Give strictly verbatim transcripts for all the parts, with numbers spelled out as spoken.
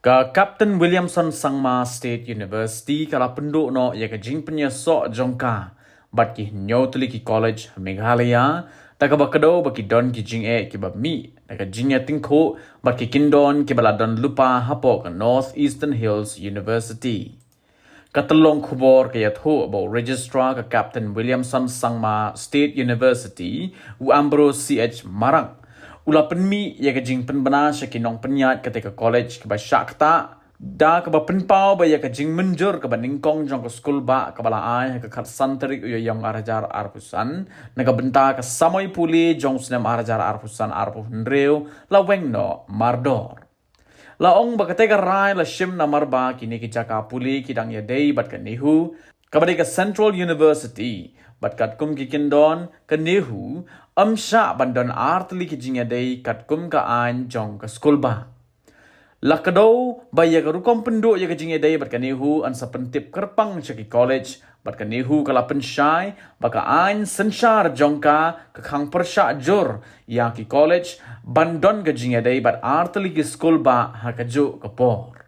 Ka Captain Williamson Sangma State University ka la pynduh noh ïa ka jingpynïasoh jong ka bad ki hynñiew tylli ki college Meghalaya, da kaba kdew ba ki don ki jingeh kiba mih da ka jingïatyngkhuh bad ki kyndon kiba la don lypa hapoh ka North Eastern Hills University. Ka tyllong khubor ka ïathuh ba u Registrar ka Captain Williamson Sangma State University, u Ambrose C H Marak, u la pynmih ïa ka jingpynbna sha ki nongpynïaid katei ka college kiba shah ktah, da kaba pynpaw ba ïa ka jingmynjur kaba nyngkong jong ka skulbah kaba la ai ha ka khatsan tarik u Ïaïong arhajar arphew san, na ka bynta ka samoi pule jong u snem arhajar arphew san arphew hynriew la weng noh mardor. La ong ba katei ka rai la shim namar ba kine ki jaka pule ki dang ïadei bad ka NEHU, kaba dei ka Central University, bad katkum ki kyndon ka NEHU ym shah ban don ar tylli ki jingïadei katkum ka aiñ jong ka skulbah. La kdew ba ïa ka rukom pynduh ïa ka jingïadei bad ka NEHU yn sa pyntip kyrpang sha ki college, bad ka NEHU ka la pynshai ba ka aiñ synshar jong ka ka khang pyrshah jur ïa ki college ban don ka jingïadei bad ar tylli ki skulbah ha kajuh ka por.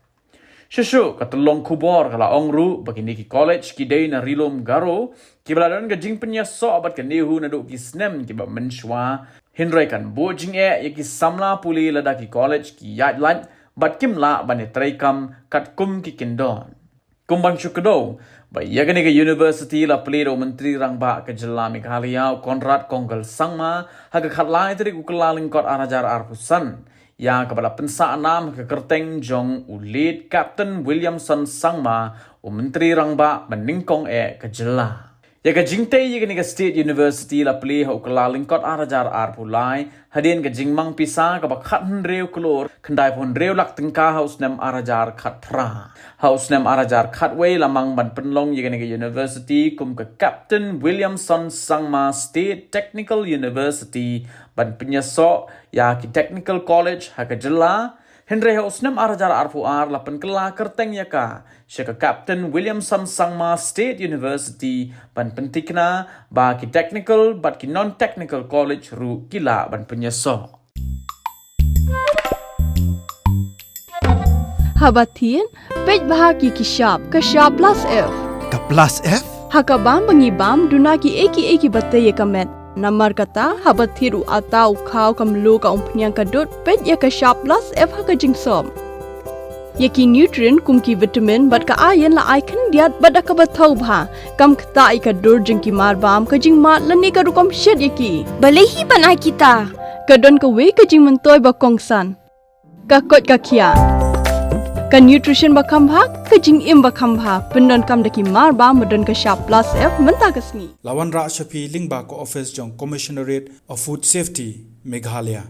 Shuh shuh ka tyllong khubor ka la ong ruh ba kine ki college ki dei na Ri-lum Garo kiba la don ka jingpynïasoh bad ka NEHU naduh ki snem kiba mynshuwa, hynrei kan buh jingeh ïa ki samla pule lada ki college ki ïaid lait bad kim lah ban ïatreikam katkum ki kyndon. Kum ban shu kdew ba ïa kane ka university la plie da u Myntri Rangbah ka jylla Meghalaya, u Conrad Kongkal Sangma, ha ka khatlai tarik u Kyllalyngkot arhajar arphew san, ïa kaba la pynsah nam ha ka kyrteng jong u late Captain Williamson Sangma, u Myntri Rangbah banyngkong eh ka jylla. Ïa ka jingtei ïa kane ka State University la plie ha u Kyllalyngkot arhajar arphew lai, hadien ka jingmang pisa kaba khathynriew klur khyndaiphew hynriew lak tyngka ha u snem arhajar khatphra. Ha u snem arhajar khatwei la mang ban pynlong ïa kane ka university kum ka Captain Williamson Sangma State Technical University ban pynïasoh ïa ki technical college ha ka jylla. Hynrei ha u snem arhajar arphew ar la pynkylla kyrteng ïa ka sha ka Captain Williamson Sangma State University ban pynthikna ba ki technical bad ki non-technical college ruh ki lah ban pynïasoh. Haba thied, peit bha ki ki shap, ka shap plus F. Ka plus F? Ha ka bam ba ngi bam, duna ki ei ki ei kiba tei ïa ka met. Namar kata, haba thied u ata, u khaw, ka mluh, ka umphniang, ka dud, peit ïa ka shap plus F ha ka jingsop. Ïa ki nutrient kum ki vitamin bad ka iron la ai khyndiat bad da kaba thaw bha. Kam ktah ïa ka dur jong ki marbam, ka jingmad lane ka rukom shet ïa ki. Balei hi ban ai kita? Ka don kawei ka jingmyntoi ba kongsan. Ka koit ka khiah. Ka nutrition ba kham bha, ka jingim ba kham bha. Pyndonkam da ki marbam ba don ka shap plus F mynta ka sngi. La wanrah sha phi lyngba ka office jong Commissionerate of Food Safety, Meghalaya.